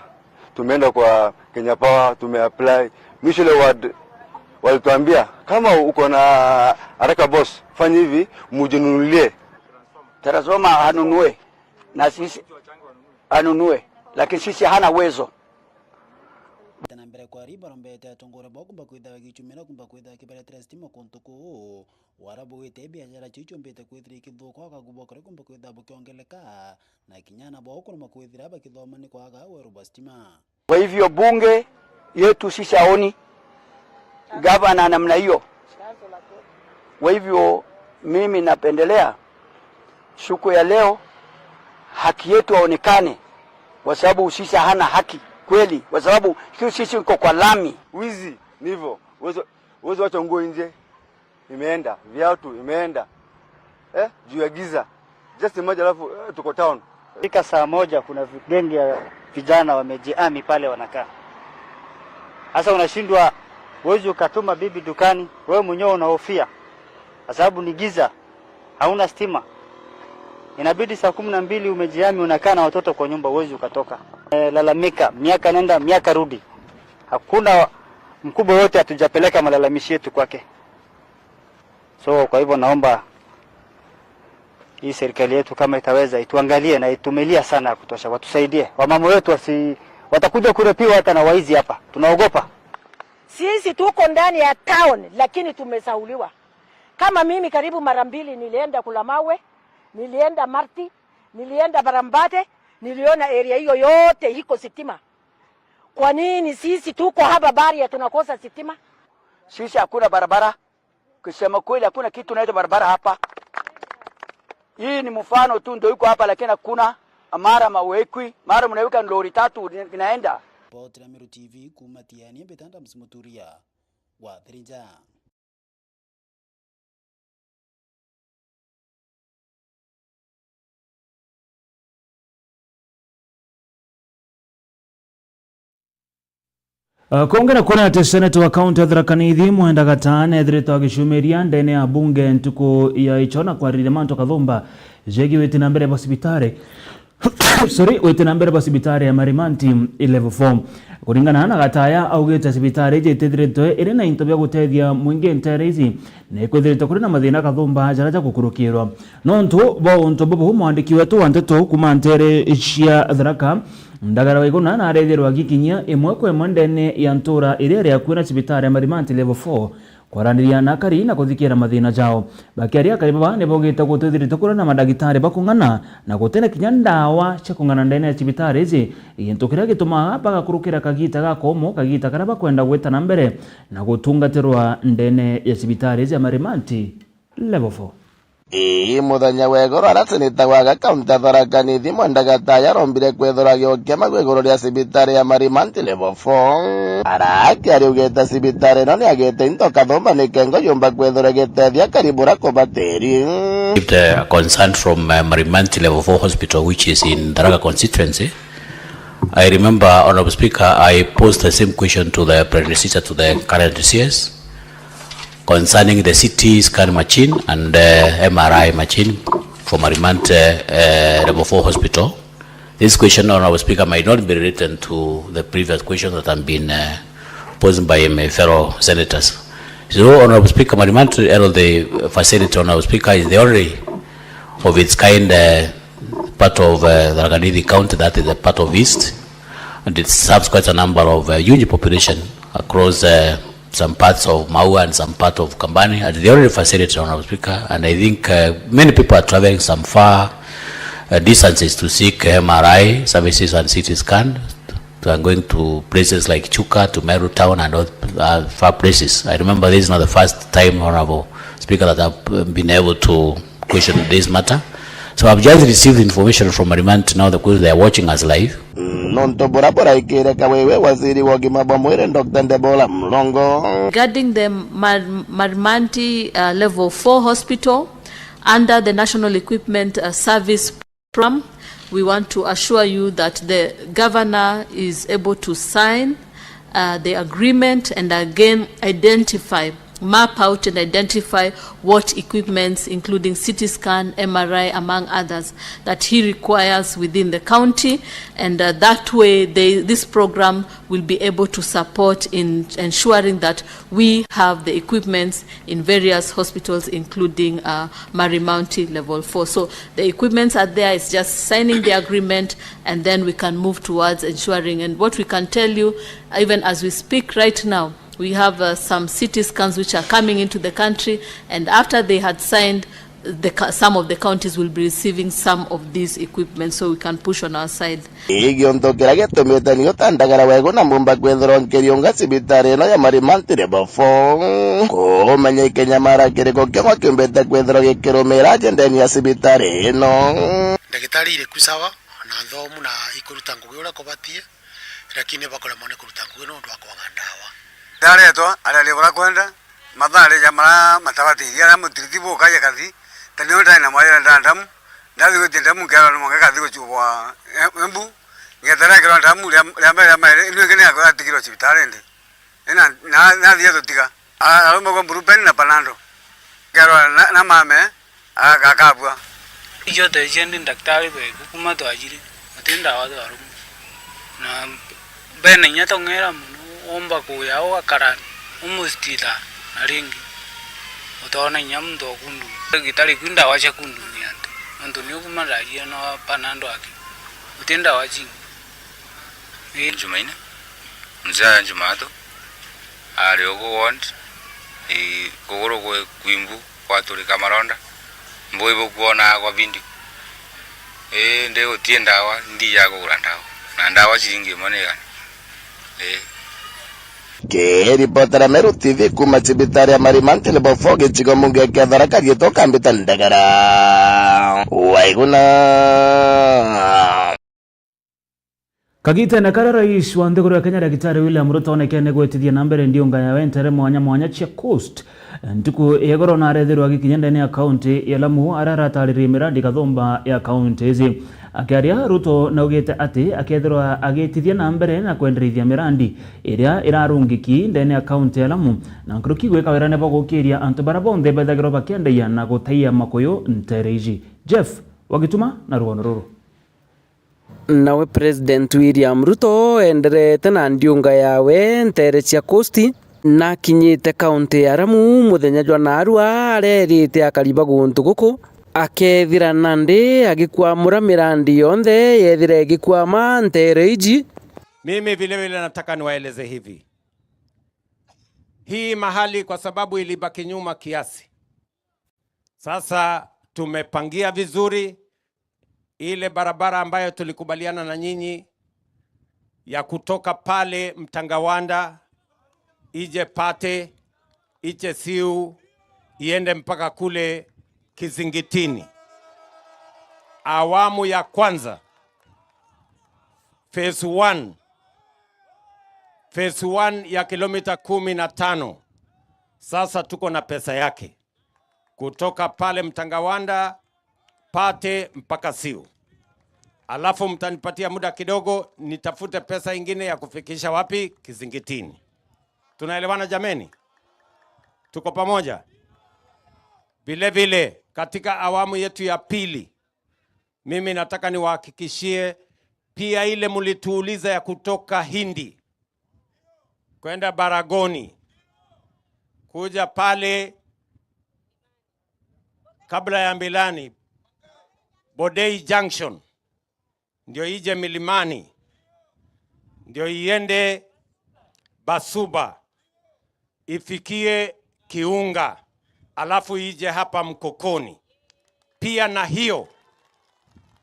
Tumeenda kwa Kenya Power, tumeapply. Mwisho ile ward walituambia, "Kama uko na haraka boss, fanya hivi, mujinunulie." Transformer anunue, na sisi anunue, lakini sisi hana uwezo. Tena mbere kwa riba rombete atongoria bao kumba kwitha bagichumira kumba kwitha kiberetera stima kuntu kuu. Wara bwite biashara chiu chiombite kwithira ikithuka, ukagu bwa kuria kumba kwitha bukiongeleka, na kinya ana bao kuruma kwithira bakithoma ni kwaga weru bwa stima. Kwa hivyo bunge yetu sisi haoni gavana namna hiyo. Kwa hivyo mimi napendelea siku ya leo haki yetu aonekane, kwa sababu sisi hana haki kweli, kwa sababu sisi uko kwa lami. Wizi ni hivyo, uwezi, uwezi wacha nguo nje. Imeenda, viatu imeenda. Eh, juu ya giza. Just imagine, alafu, eh, tuko town. Fika saa moja, kuna vi-, genge ya vijana wamejiami pale wanakaa. Sasa unashindwa, huwezi ukatuma bibi dukani, wewe mwenyewe unahofia. Kwa sababu ni giza, hauna stima. Inabidi saa kumi na mbili umejiami, unakaa na watoto kwa nyumba, huwezi ukatoka. Eh, lalamika, miaka nenda, miaka rudi. Hakuna mkubwa yote hatujapeleka malalamishi yetu kwake. So, kwa hivyo naomba hii serikali yetu kama itaweza, ituangalie na itumelia sana ya kutosha, watusaidie. Wamama wetu wasi-, watakuja kurepiwa hata na waizi hapa. Tunaogopa. Sisi tuko ndani ya town, lakini tumesauliwa. Kama mimi karibu mara mbili nilienda Kulamawe, nilienda Marti, nilienda Barambate, niliona area hiyo yote iko sitima. Kwa nini sisi tuko hapa Baria tunakosa sitima? Sisi hakuna barabara. Kusema kweli, hakuna kitu inaitwa barabara hapa. Hii ni mfano tu ndio iko hapa, lakini hakuna mara mawekwi, mara mnaweka lori tatu inaenda. Ripoti ya Meru T V kuma Tiania, mbitanda Msimuturia wa Thirinja. Ah, kwongera kuona ati seneta wa kaunti ya Tharaka Nithi, Mwenda Gatana, ethiritwe agicumiria ndene ya bunge ntuku ya icho na kwaririria mantu kathumba jegii witi na mbere bwa cibitari. Sorry, witi na mbere bwa cibitari ya Marimanti level four. Kuringana na Gataya, augite cibitari iji itithiritwe iri na into bia gutethia mwingi ntere iji, na ikwithiritwe kuri na mathina kathumba jaria ja gukurukirwa. Nontu bwa untu bubu, mwandiki wetu wa nteto kuma ntere cia Tharaka, Ndagara Waiguna, narethirwa agikinyia imwe kwa imwe ndene ya ntura iria iri akui na cibitari ya Marimanti level four, kwaraniria na akari na kuthikira mathina jao. Bakiaria, akari baba ni baugite gutithirite kuria na madagitari ba kung'ana na gutina kinya ndawa cia kung'ana ndene ya cibitari iji, gintu kiria gitumaga bagakurukira kagita gakomo, kagita karia bakwenda gwita na mbere na gutungatirwa ndene ya cibitari iji ya Marimanti level four. Ii muthenya wa igoro, aria seneta wa kaunti ya Tharaka Nithi, Mwenda Gataya, arombire kwethirwa agiokia magu iguru ria cibitari ya Marimanti level four. Ara akiaria augite cibitari ino ni agite into kathumba ni kengo yumba kwethirwa igitethia akari buria kubatiri. Received a concern from, uh, Marimanti Level four Hospital, which is in Tharaka constituency. I remember, Honorable Speaker, I posed the same question to the predecessor to the current C S concerning the C T scan machine and, uh, M R I machine for Marimanti, uh, uh, Level four Hospital. This question, Honorable Speaker, might not be related to the previous questions that have been, uh, posed by my fellow senators. So, Honorable Speaker, Marimanti Health Facility, Honorable Speaker, is the only of its kind, uh, part of, uh, Tharaka Nithi County that is a part of East, and it serves quite a number of, uh, huge population across, uh, some parts of Maua and some part of Kambani, and the only facility, Honorable Speaker, and I think, uh, many people are traveling some far, uh, distances to seek M R I services and C T scan. They are going to places like Chuka, to Meru town and all, uh, far places. I remember this is not the first time, Honorable Speaker, that I've, uh, been able to question this matter. So I've just received information from Marimanti now, because they are watching us live. Nontu bura buraikire kawiwi, waziri wa ugima bwa mwiri, Doctor Debora Mlongo. Regarding the Mar-, Marimanti, uh, Level four Hospital, under the National Equipment, uh, Service Program, we want to assure you that the governor is able to sign, uh, the agreement and again identify, map out and identify what equipments, including C T scan, M R I, among others, that he requires within the county, and, uh, that way they, this program will be able to support in ensuring that we have the equipments in various hospitals, including, uh, Marimanti Level four. So the equipments are there, it's just signing the agreement, and then we can move towards ensuring. And what we can tell you, even as we speak right now, we have, uh, some C T scans which are coming into the country, and after they had signed, the co-, some of the counties will be receiving some of these equipments, so we can push on our side. Ii giontu kiria gitumite niyo ta ndagara wegu na mbumba kwithirwa nkiriunga cibitari ino ya Marimanti Level four. Kumenya ikinyamara kiriku kiongwa kiumbite kwithirwa gikirumira ajendeni ya cibitari ino. Ndagitari iri ku sawa, na nthomu na ikuruta ngugi uria kubatie, lakini bakuremwa ni kuruta ngugi nontu wa kwaga ndawa. Ndaretwa, arari bura kwenda, mathaa rija mara matabatirie aria mutiriti bukaja kathi, ta nio ndari na mwaria nda ndamu, ndathi gwitia ndamu nkeerwa ni mwanka kathi gucubwa, e-, Embu, ngetera nkeerwa ndamu ria, ria mbere ria mairi, ino ingi ni yakwa yatigirwe cibitari ndi. Ina, na, nathie tutiga. A-, araume kwa Mburupeni na Panado. Nkeerwa na, na mame, Agakabua. Ijo teecia ndi ndaktari beku, kuma twajiri, guti ndawa twarumwa. Na bena inya tong'era mono, omba kuya ugakara, umustitha na ringi, utoona inya muntu okundumia. Gitari kwi ndawa cia kundumia antu, nontu niu kuma ndaria na Panado aki, guti ndawa cingi. Ii. Jumaine, mzee ya Jumatatu, ari ugu ward, ii, kuguru gwi kwimbu, kwaturika maronda, mbui bukwonaa kwa video. Ii, ndi guti ndawa, ndijaga kugura ndawa. Na ndawa ciringi imwe ni igana. Ii. Kiripotera Meru T V kuma cibitari ya Marimanti Level four gicigo mbunge kia Tharaka Nithi, kambita Ndagara. Waiguna. Kagitene karia rais wa nthiguru ya Kenya Daktari William Ruto onekene gwitithia na mbere ndiunga yawe ntere mwanya mwanya cia Coast, ntuku ya igoro na arethirwa agikinya ndene ya kaunti ya Lamu, aria arataririria mirandi kathumba ya kaunti ici. Akiaria, Ruto naugite ati akethirwa agitithia na mbere na kwendereithia mirandi iria irarungiki ndene ya kaunti ya Lamu, na nkuruki gwika wirane bwa gukiria antu baria bonthe bethagirwa bakiendagia na gutaia makuyu ntere ici. Jeff Wagituma na rugono ruru. Nawe President William Ruto enderete na ndiunga yawe ntere cia Coast, na akinyite kaunti ya Lamu muthenya jwa naarua, aria erite akari ba guntu guku, akethira nandi agikwamura mirandi yonthe yethira igikwama ntere iji. Mimi vile vile nataka niwaeleze hivi. Hii mahali kwa sababu ilibaki nyuma kiasi. Sasa tumepangia vizuri ile barabara ambayo tulikubaliana na nyinyi ya kutoka pale Mtangawanda, ije Pate, ije Siu, iende mpaka kule Kizingitini. Awamu ya kwanza, phase one, phase one ya kilomita kumi na tano. Sasa tuko na pesa yake. Kutoka pale Mtangawanda, Pate mpaka Siu. Alafu mtanipatia muda kidogo, nitafute pesa ingine ya kufikisha wapi? Kizingitini. Tunaelewana jameni? Tuko pamoja? Vile vile, katika awamu yetu ya pili, mimi nataka niwahakikishie pia ile mlituuliza ya kutoka Hindi kwenda Baragoni, kuja pale kabla ya Milani, Bodei Junction, ndio ije Milimani, ndio iende Basuba, ifikie Kiunga, alafu ije hapa Mkokoni. Pia na hiyo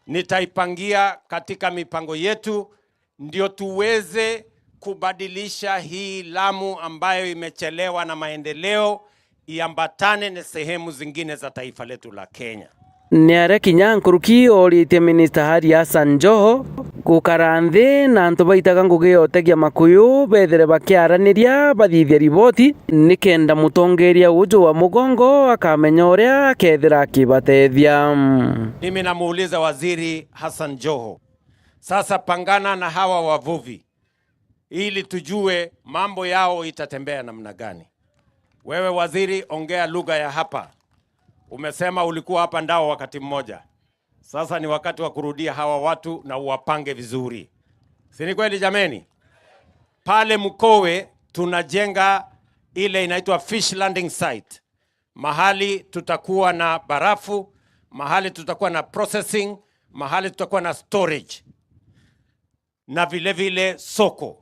nitaipangia katika mipango yetu, ndio tuweze kubadilisha hii Lamu ambayo imechelewa na maendeleo, iambatane na sehemu zingine za taifa letu la Kenya. Ni aria kinya nkuruki ooritie Minista Ali Hassan Joho gukara nthi na antu baitaga ngugi ya utegia makuyu bethire bakiaraniria bathithia riboti, nikenda mutongeria uju wa mugongo akamenya uria akethira akibatethia. Mimi namuuliza Waziri Hassan Joho, sasa pangana na hawa wavuvi ili tujue mambo yao itatembea namna gani. Wewe waziri, ongea lugha ya hapa. Umesema ulikuwa hapa Ndao wakati mmoja. Sasa ni wakati wa kurudia hawa watu na uwapange vizuri. Si ni kweli jameni? Pale Mkowe tunajenga ile inaitwa fish landing site. Mahali tutakuwa na barafu, mahali tutakuwa na processing, mahali tutakuwa na storage, na vile vile soko.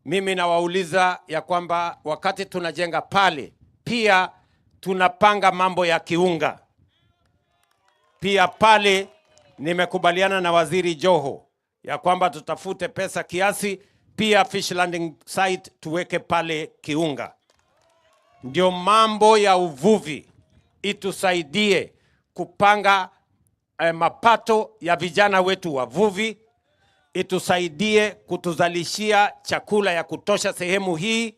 Mimi nawauliza ya kwamba wakati tunajenga pale, pia tunapanga mambo ya Kiunga. Pia pale nimekubaliana na Waziri Joho ya kwamba tutafute pesa kiasi, pia fish landing site tuweke pale Kiunga. Ndio mambo ya uvuvi itusaidie kupanga, eh, mapato ya vijana wetu wavuvi, itusaidie kutuzalishia chakula ya kutosha sehemu hii,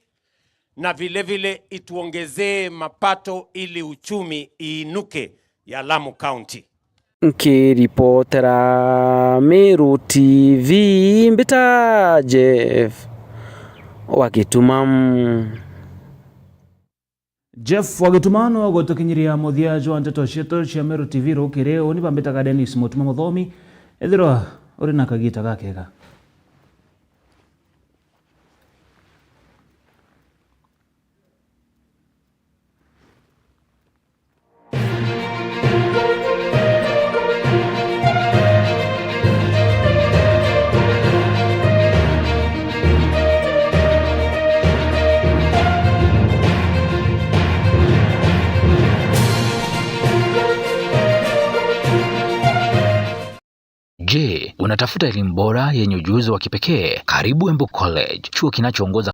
na vile vile ituongezee mapato ili uchumi iinuke ya Lamu County. Nkiripotera Meru T V, mbita Jeff wa Gituma. Jeff wa Gituma no gutukinyiria muthia jwa ndeto cietu cia Meru T V rukiri. Uni bambitaga Dennis Mutuma Muthomi. Ethirwa uri na kagita gakega. Je, unatafuta elimu bora yenye ujuzi wa kipekee? Karibu Embu College, chuo kinachoongoza